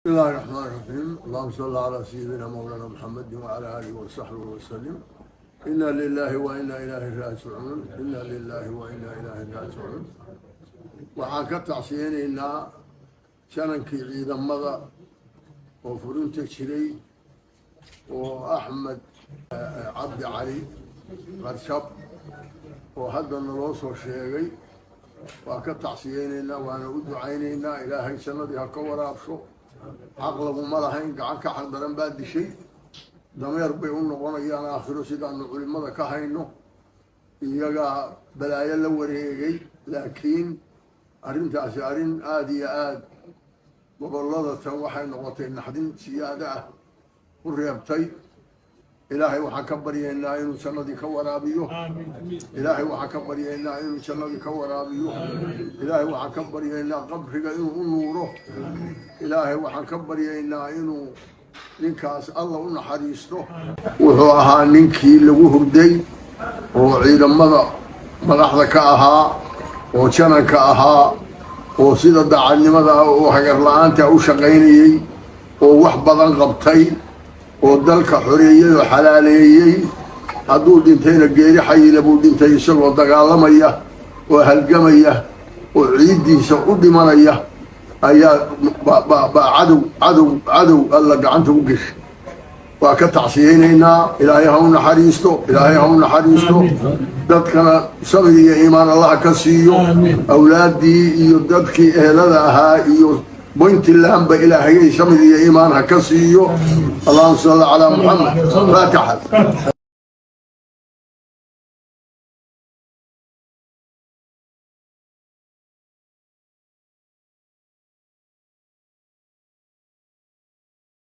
بسم الله الرحمن الرحيم. اللهم صل على سيدنا مولانا محمد وعلى آله وصحبه وسلم. إنا لله وإنا إليه راجعون. إنا لله وإنا إليه راجعون. Waxaan ka tacsiyeynaynaa janankii ciidamada oo furinta jiray oo Axmed Cabdi Cali Qarshab oo hadda naloo soo sheegay. Waa ka tacsiyeynaynaa, waana u ducaynaynaa. Ilaahay jannadii ha ka waraabsho. Xaq laguma lahayn, gacan ka xaq daran baa dishay. Dameer bay u noqonayaan aakhiro, sidaanu culimada ka hayno. Iyagaa balaayo la wareegay, laakiin arrintaasi arrin aada iyo aada gobollada tan waxay noqotay naxdin siyaado ah ku reebtay. Ilaahay waxaan ka baryaynaa inuu jannadii ka waraabiyo. Ilaahay waxaan ka baryaynaa inuu jannadii ka waraabiyo. Ilaahay waxaan ka baryaynaa qabriga inuu u nuuro. Ilaahay waxaan ka baryaynaa inuu ninkaas Alla u naxariisto. Wuxuu ahaa ninkii lagu hurday oo ciidamada madaxda ka ahaa oo jananka ahaa oo sida daacadnimada ah oo hagar la-aanta u shaqaynayey oo wax badan qabtay oo dalka xoreeyey oo xalaaleeyey. Hadduu dhintayna geeri xayile buu dhintay, isagoo dagaalamaya oo halgamaya oo ciiddiisa u dhimanaya ayaa baa cadow, cadow, cadow Alla gacanta u geshay. Waa ka tacsiyeynaynaa. Ilaahay ha u naxariisto. Ilaahay ha u naxariisto. Dadkana sabir iyo iimaan Allaha ka siiyo. Awlaaddii iyo dadkii ehelada ahaa iyo Puntlandba Ilaahayay samir iyo iimaan ha ka siiyo. Allahuma salli calaa Muxamed. Faatixa.